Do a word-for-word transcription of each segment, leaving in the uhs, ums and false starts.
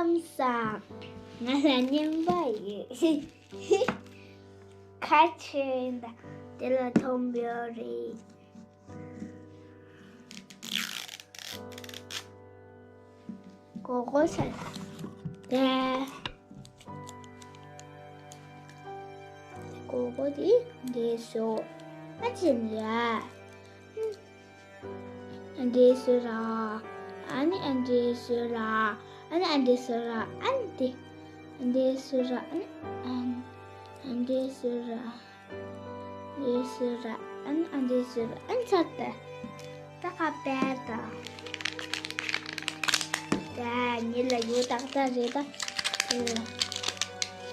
ཁམས་བཟང་། ང་ལ་རྔན་པ་ཡོད། ཁ་ཆེ་ཡིན་ད། དེ་ལ་མཐོན་པོ་རེད། གོ་གོ་ས། དེ། གོ་གོ་དེ་འདི་སོ། ཨ་ཅེ་ལ། འདི་སོ་ར། ཨ་ནི་ཨ་འདི་སོ་ར། ཨ་ནི་ཨ་འདི་སོ་ར། ཨ་ནི་དེ། འདི་སོ་ར། ཨ་ནི་ཨ་འདི་སོ་ར། འདི་སོ་ར། ཨ་ནི་ཨ་འདི་སོ་ར། ཨ་ནི་ཚར་ཏེ། ད་ཁ་པར་ད། ད་ཉི་ལ་ཡོད་ཏག་ཏག་རེད་ད།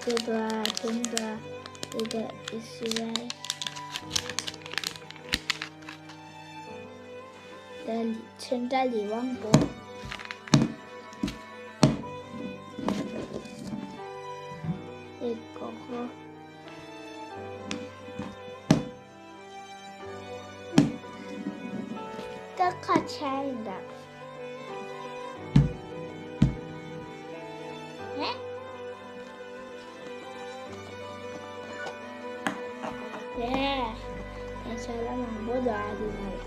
དེ་ད་དེ་ད་དེ་ད་ཨི་སི་ར་ཨེལ། ད་ཚོན་ཁྲ་ལི་ཝང་པོ། ཨེ་ཀོ་ཧོ། ཀ་ཁ་ཆ་ཡིན་ད། ཧེ། ཡེ། ཡ་ཆ་ལ་མང་པོ་འདུག་ཨ་འདི་ནང་ལ།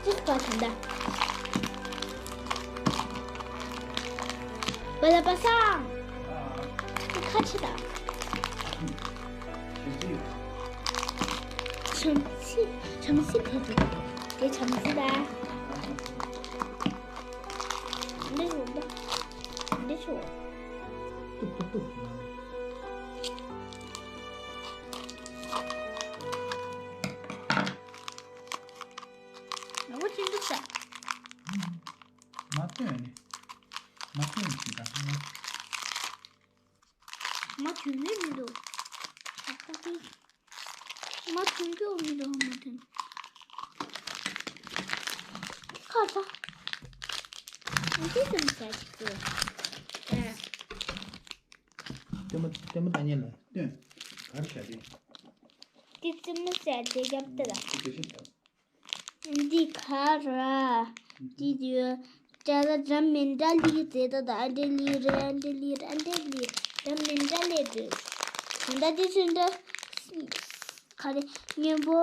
ཅི་ཀ་ཐན་ད། བ་ལ་པ་སང་། ཁ་ཆེ་ད། བྱམས་བརྩེ། བྱམས་བརྩེ་དེ་དེ། དེ་བྱམས་བརྩེ་ད། འདི་རུ་འདི། འདི་ཆུ། ང་ཅི་འདུག་ས། མ་ཐོན་ནི། མ་ཐོན་ཞིག་དང་། མ་ཐོན་ནི་མི་འདུག་ད་ཁོ་ཚོ། མ་ཐོན་གྱི་མི་འདུག་མ་ཐོན། ཁ་ཚ། འདི་ཙམ་ཟ་ཞིག་འདུག་ཨ། ལྟད་མོ་ལྟད་མོ་ལྟ་མཁན་ལ་སྟོན། ག་རེ་བྱ་དེ། འདི་ཙམ་ཟ་དེ་རྒྱབ་ལྟ་ལ། འདི་ག་རེ་ར། འདི་དུས། ཅ་ལག་འདྲ་མི་འདྲ་ལི་རེད་ད། ད་ཨ་འདྲ་ལི་རེད། ཨ་འདྲ་ལི་རེད། ཨ་འདྲ་ལི་འདྲ་མི་འདྲ་ལི་རེད། ད་འདི་ཚོ་འདྲ། ག་རེ་སྔོན་པོ།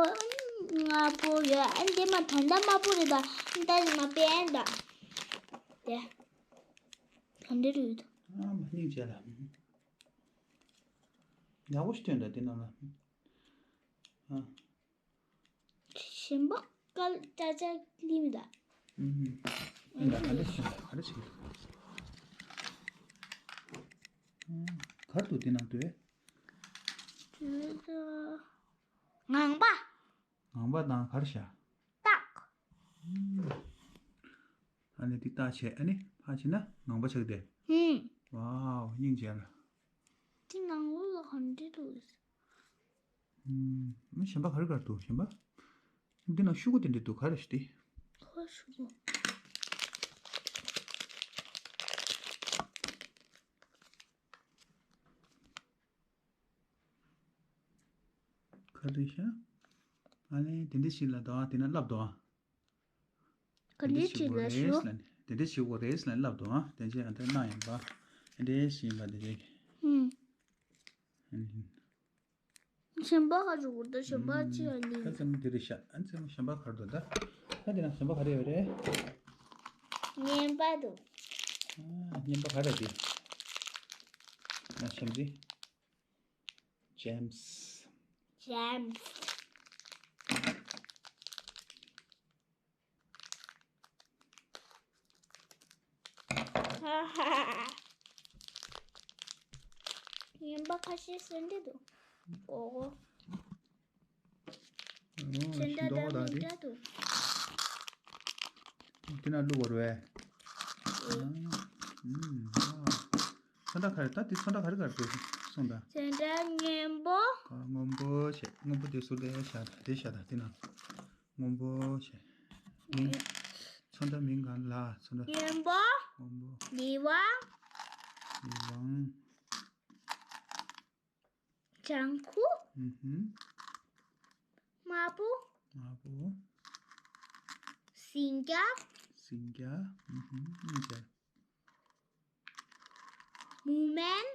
དམར་པོ་ཡོད། ཨ་འདི་མ་ད་འདྲ་དམར་པོ་རེད་ད། ད་མ་པེན་ད། དེ། ད་འདི་རེད། ཨ་མ་སྙིང་རྗེ་ལ། ཡག་པོ་ཞིག་ཐོན་ད་འདི་ནང་ལ། ཨ། གཞན་པ་དཀར་ཅག་ཅག་ལིམ་ལ། ཨུམ། ཨིན་ད་ག་འདྲ་ཞིག་ད་ག་འདྲ་ཞིག་ཨུམ། གར་དུ་དེ་ན་འདོད། དུས་དུ། ངང་པ། ངང་པ་དང་གར་བཞག་སྟག་ཨ་ནི་འདི་སྟག་བྱས་ཨ་ནི་ཕར་བྱས་ན་ངང་པ་ཆགས་ཏེ། ཧུམ། ཝའོ་སྙིང་རྗེ་ལ། དེ་ནང་ལོགས་ལ་ག་འདྲ་འདུག་ཨུམ། གཞན་པ་ག་རེ་ག་རེ་འདུག་གཞན་པ། འདི་ན་ཤུ་གུ་དེ་འདྲ་འདུག་ག་རེ་ཞིག་དེ། ཁོ་ཤུ་གུ། ག་རེ་ཤག་ཨ་ནི་དེ་འདྲ་ཞིག་ལ་དོ་དེ་ན་ལབ་དོ། ག་འདྲ་ཞིག་དགོས་རེད་ལབ་ནས་དེ་འདྲ་ཞིག་དགོས་རེད་ལབ་ནས་ལབ་དོ། དེ་འདྲ་ཞིག་ཨ་འདྲ་གནང་ཡིན་པ། དེ་འདྲ་ཞིག་ཡིན་པ་དེ་རེད། ཧུམ། ཨ་ནི། གཞན་པ་ག་རེ་དགོས་ད་གཞན་པ་ཅི་ཡང་ལི། ད་ཙམ་དེ་རེད་ཤག་ཨ་ཙམ་གཞན་པ་ག་རེ་འདུག་ད། ད་དེ་ན་གཞན་པ་ག་རེ་ཡོད་རེད། ངན་པ་འདུག་ཨ་ངན་པ་ག་རེ་དེ། ང་ཤམ་ཟི། Gems. Gems. ངན་པ་ཁ་ཤས་ཟེར་འདྲ་འདུག་ཨོ། ཨོ། ཚོན་ཁྲ་འདྲ་མི་འདྲ་འདུག་དེ་ན་བླུག་བར་བས། ཨེ། ཨུམ། ཨ། ཚོན་ཁྲ་ག་རེ་ད་དེ་ཚོན་ཁྲ་ག་རེ་ག་རེ་འདུག་གསུངས་དང་། ཚོན་ཁྲ་སྔོན་པོ། ག་སྔོན་པོ་བྱས་སྔོན་པོ་དེ་སུ་ལས་བྱ་དེ་བྱ་དང་དེ་ན། སྔོན་པོ་བྱས། མིང་། ཚོན་ཁྲ་མིང་གང་ལ་ཚོན་ཁྲ། སྔོན་པོ། སྔོན་པོ། ལི་ཝང་། ལི་ཝང་། ལྗང་ཁུ། ཨུ་ཧུམ། དམར་པོ། དམར་པོ། སེང་སྐྱ། སེང་སྐྱ། ཨུ་ཧུམ། གཉིས་བྱས། མུ་མེན།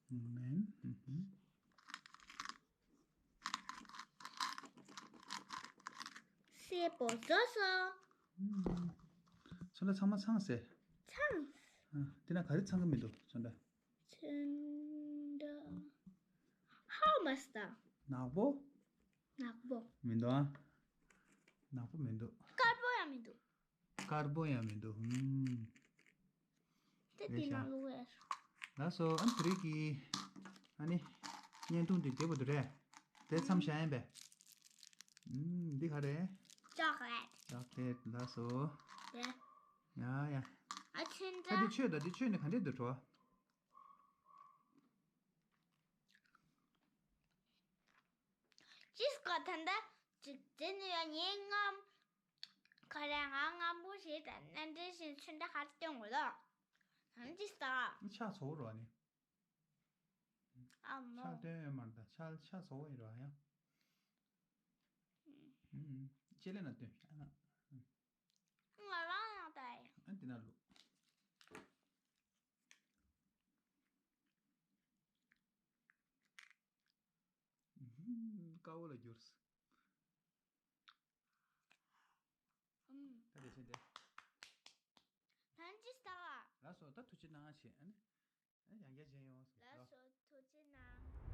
མུ་མེན། ཨུ་ཧུམ། སེར་པོ་བཟོས་སོང་། ཨུམ། ཚོན་ཁྲ་ཚང་མ་ཚང་ཟེར། ཚང་། ཨ། དེ་ན་ག་རེ་ཚང་གི་མི་འདུག་ཚོན་ཁྲ། ཚོན་ཁྲ། ཧ་མ་སྟ། ནག་པོ། ནག་པོ། མི་འདུག་ཨ། ནག་པོ་མི་འདུག་དཀར་པོ་ཡང་མི་འདུག་དཀར་པོ་ཡང་མི་འདུག་ཨུམ། དེ་དེ་ནང་ལོགས་ལ། ལགས་སོ། ཨ་ནི་དེ་རིང་གི་ཨ་ནི་བརྙན་ཐུང་འདི་བདེ་པོ་འདུག་རེད། དེ་མཚམས་བཞག་ཡིན་པས། ཨུམ། འདི་ག་རེད། ཅོག་ལེ་ཊི། ཅོག་ལེ་ཊི། ལགས་སོ། དེ། ཡ་ཡ། ཨ་ཆེན་ད་འདྲ། འདི་མཆོད་ད། འདི་མཆོད་ནས་ག་འདྲས་འདུག་བྲོ་བ། ཅིས་ཀ་ད་ལྟ་ཅིག་དེ་ནི་ཡང་ངའི་རྔམ། ག་རེ་ང་རྔམ་པོ་ཞིག་དང་སྣ་འདྲེན་ཞིག་ཚོན་ཁྲ་ག་རེ་སྟོན་དགོས་ལ། ཨ་ཅིས་ད། ཆ་ཚོ་རོ་ནི། ཨ་མོ། ཆ་སྟོན་ཡོད་མ་རེད་ད། ཆ་ཆ་ཚོ་ཡིན་རོ་ཡ། ཨུམ། ལྕེ་ལེ་ན་སྟོན་ཤག་ང་རང་ཡང་ད་ཡ། ཨ་འདི་ན་ལུ། ཨུམ། དཀར་པོ་ལ་གྱུར། ཨུམ། ད་དེ་བཞིན་ཏེ། ཐང་ཅིས་ད། ལགས་སོ། ད་ཐུགས་རྗེ་གནང་བྱས། ཨ་ནི། ཨ་ནི་ཡང་བསྐྱར་མཇལ་ཡོང་། ལགས་སོ། ཐུགས་རྗེ་གནང་།